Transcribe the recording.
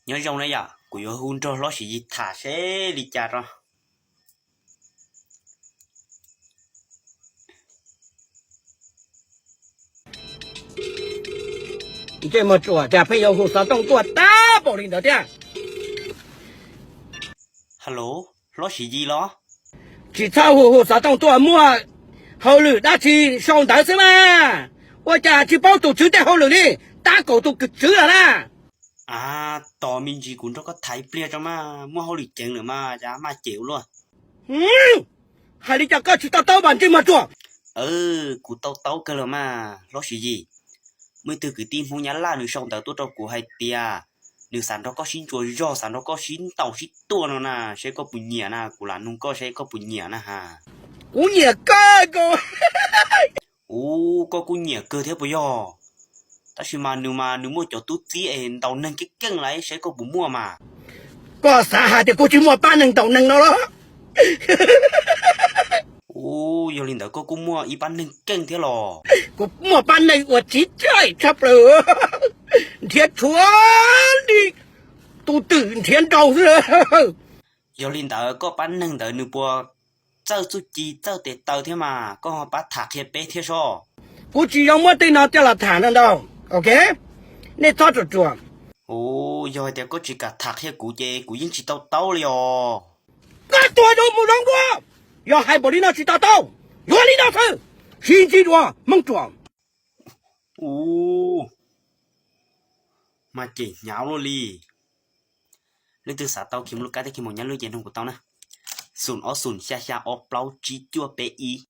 Nyob zoo na yom, kuv yuav hu nrog Hlob Siv Yis tham seb li cas rau. Ntsej muag ruam, cas pheej yuav hu xov tooj tuaj tag npaum li ntawd thiab? Hello, Hlob Siv Yis los? Tsis txhob hu hu xov tooj tuaj, muaj hauj lwm dab tsi sau ntawv xwb mas. Ua cas tsis paub tus tswv tej hauj lwm li, tab kaum tus kwv tswv lawm na. A, tos me ntsis kuv nrog koj tham ib pliag tso mas, muaj hauj lwm ceev lawm mas, cas maj cem ua luaj. Hais li cas koj tsis to taub mas ntsej muag ruam? Kuv to taub kawg los mas Hlob Siv Yis. Muaj ib tug kwv tij Hmoob Nyab Laj nws sau ntawv tuaj rau kuv hais tias nws xav nrog koj sib ntsuas zog, xav nrog koj sib ntaus sib tua no na, seb koj puas nyiam na, kuv lam nug koj seb koj puas nyiam na has. Kuv nyiam kawg koj. Ub, koj kuj nyiam kawg thiab puas yog? Tab sis mas nws mas nws muaj cov tub txib es ntaus neeg keej keej lawm, seb koj puas muaj mas. Koj xav hais tias kuv tsis muaj pab neeg ntaus neeg no los? Ub, yog li ntawd koj kuj muaj ib pab neeg keej thiab los? Kuv muaj pab neeg uas tsiv caij tshaj plaws, nrhiav tshuav li tus twm nrhiav nrau xwb. Yog li ntawd koj pab neeg ntawd nws puas txawj txuj ci txawj tes taw thiab mas, koj ho pab tham qhia peb thiab sob. Kuv tsis yog muab tej no coj los tham no ntau, ok? Nej txhob ruam ruam. Ub, yog hais tias koj tsis kam tham qhia kuv ces kuv yeej tsis to taub li os. Koj tuag zoo mus zoo dua, yog hais npaum li no tsis to taub, yuav li no xwb, sib ntsib dua Hmoob ruam. Ub, mas cem hnyav luaj li. Leej twg xav tau Khim Lub Kab thiab Khim Maum Nyab Lwj ces nug kuv tau na. Xoom ob xoom xya xya ob plaub tsib cuaj peb ib.